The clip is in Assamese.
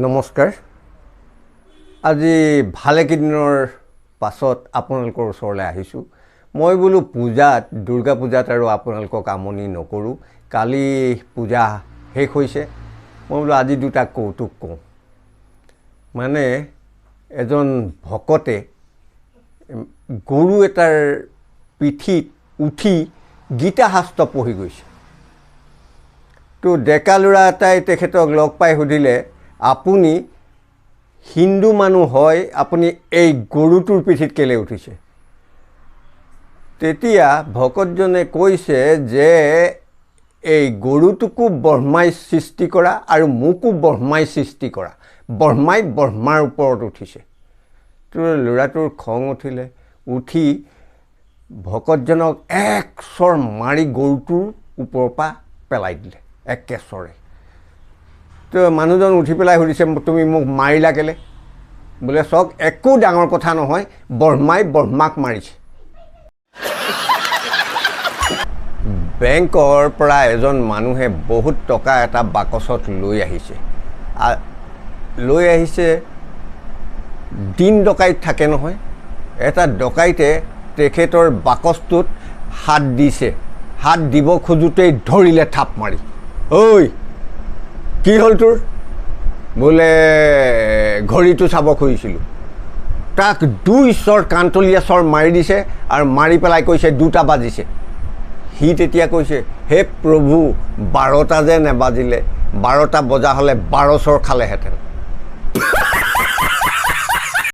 নমস্কাৰ। আজি ভালেকেইদিনৰ পাছত আপোনালোকৰ ওচৰলৈ আহিছোঁ। মই বোলো পূজাত, দুৰ্গা পূজাত আৰু আপোনালোকক আমনি নকৰোঁ। কালি পূজা শেষ হৈছে। মই বোলো আজি দুটা কৌতুক কওঁ। মানে এজন ভকতে গৰু এটাৰ পিঠিত উঠি গীতা শাস্ত্ৰ পঢ়ি গৈছে। তো ডেকা ল'ৰা এটাই তেখেতক লগ পাই সুধিলে, আপুনি হিন্দু মানুহ হয়, আপুনি এই গৰুটোৰ পিঠিত কেলৈ উঠিছে? তেতিয়া ভকতজনে কৈছে যে এই গৰুটোকো ব্ৰহ্মাই সৃষ্টি কৰা আৰু মোকো ব্ৰহ্মাই সৃষ্টি কৰা, ব্ৰহ্মাই ব্ৰহ্মাৰ ওপৰত উঠিছে। তো ল'ৰাটোৰ খং উঠিলে, উঠি ভকতজনক এক চৰ মাৰি গৰুটোৰ ওপৰৰ পৰা পেলাই দিলে একেচৰে। তো মানুহজন উঠি পেলাই সুধিছে, তুমি মোক মাৰিলা কেলৈ? বোলে চাওক, একো ডাঙৰ কথা নহয়, ব্ৰহ্মাই ব্ৰহ্মাক মাৰিছে। বেংকৰ পৰা এজন মানুহে বহুত টকা এটা বাকচত লৈ আহিছে। লৈ আহিছে, দিন ডকাইত থাকে নহয়, এটা ডকাইতে তেখেতৰ বাকচটোত হাত দিছে। হাত দিব খোজোঁতেই ধৰিলে থাপ মাৰি, ঐ কি হ'ল তোৰ? বোলে ঘড়ীটো চাব খুজিছিলোঁ। তাক দুই চৰ কাণতলীয়া চৰ মাৰি দিছে আৰু মাৰি পেলাই কৈছে 2টা বাজিছে। সি তেতিয়া কৈছে, হে প্ৰভু, 12টা যে নেবাজিলে, 12টা বজা হ'লে 12 চৰ খালেহেঁতেন।